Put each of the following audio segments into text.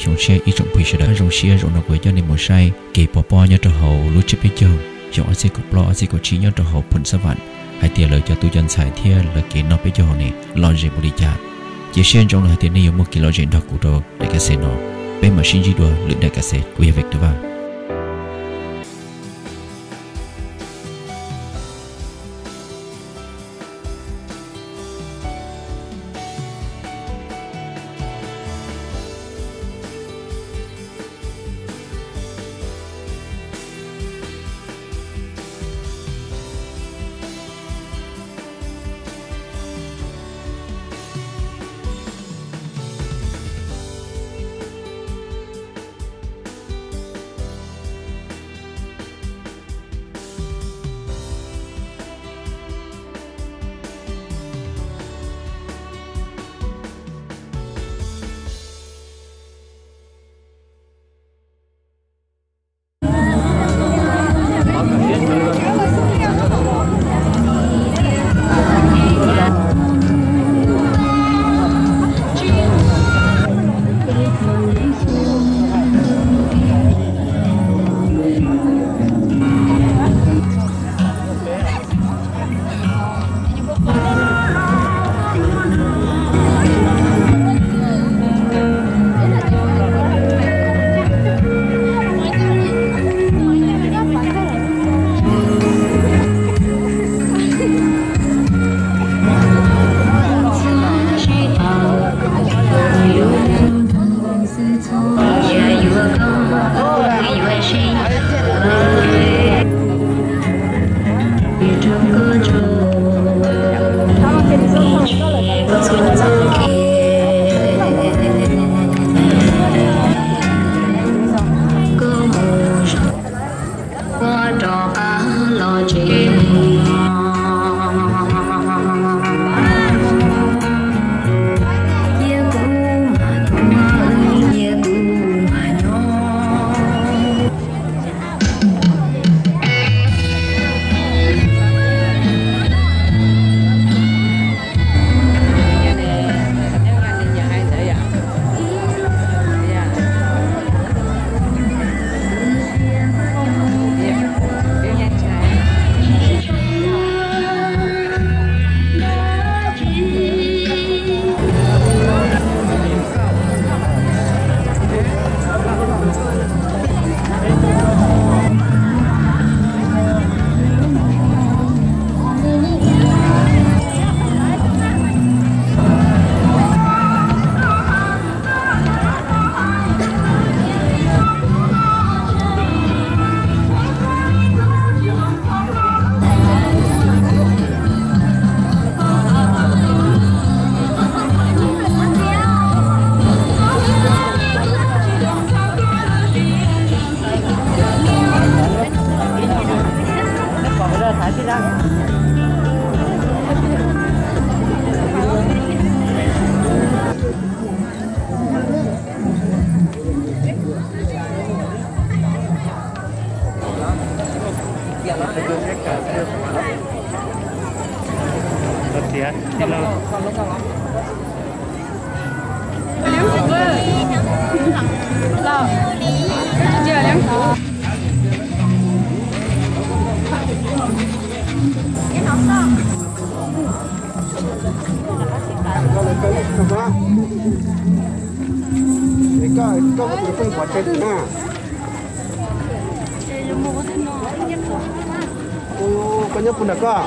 Zoo siab ib tsoom phooj ywg sawv daws, zoo siab zaum no kuv coj nej mus saib kev pov pob nyob rau hauv lub tsiab peb caug xyoo ob txhiab kaum plaub ob txhiab kaum tsib nyob rau hauv Phoos Xab Vam, hais tias lawv cov tub cov ntxhais thiab lawv kev noj peb caug hauv ne lom zem npaum li cas. Cia siab ntsoov hais tias nej yuav muaj kev lom zem nrog kuv rau daim ka xes no. Peb mam sib ntsib dua lwm daim ka xes. Kuv yog Vim Tus Vaj. Koj nyob puas nram koj?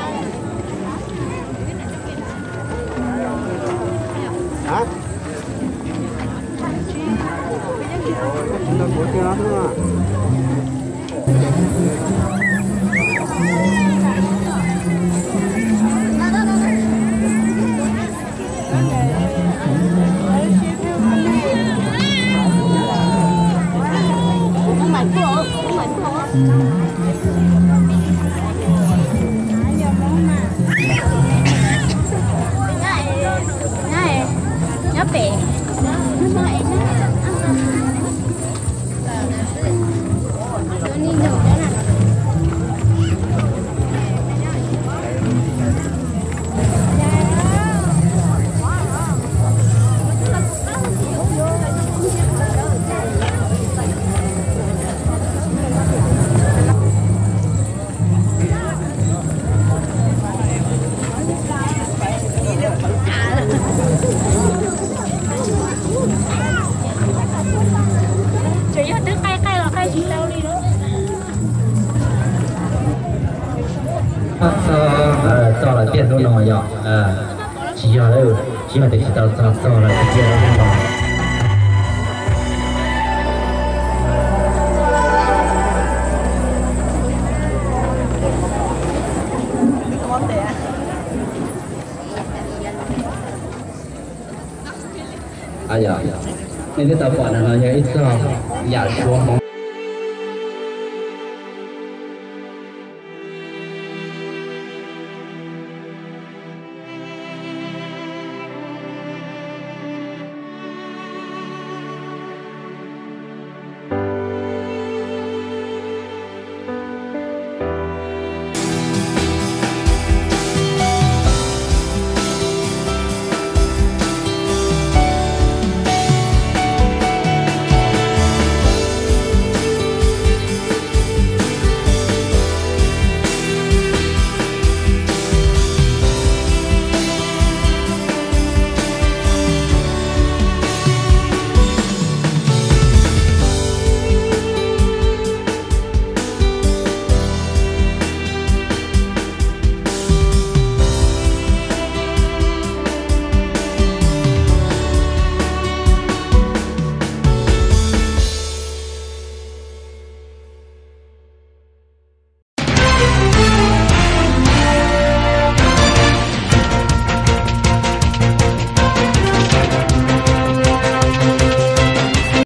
Txog, txog lawm tiag hnub no yog, tsis yog, tsis yog tias tsis tau txog, txog lawm tiag tiag hnub no. Nej twb tau pom no yog ib txog yam suav hmoov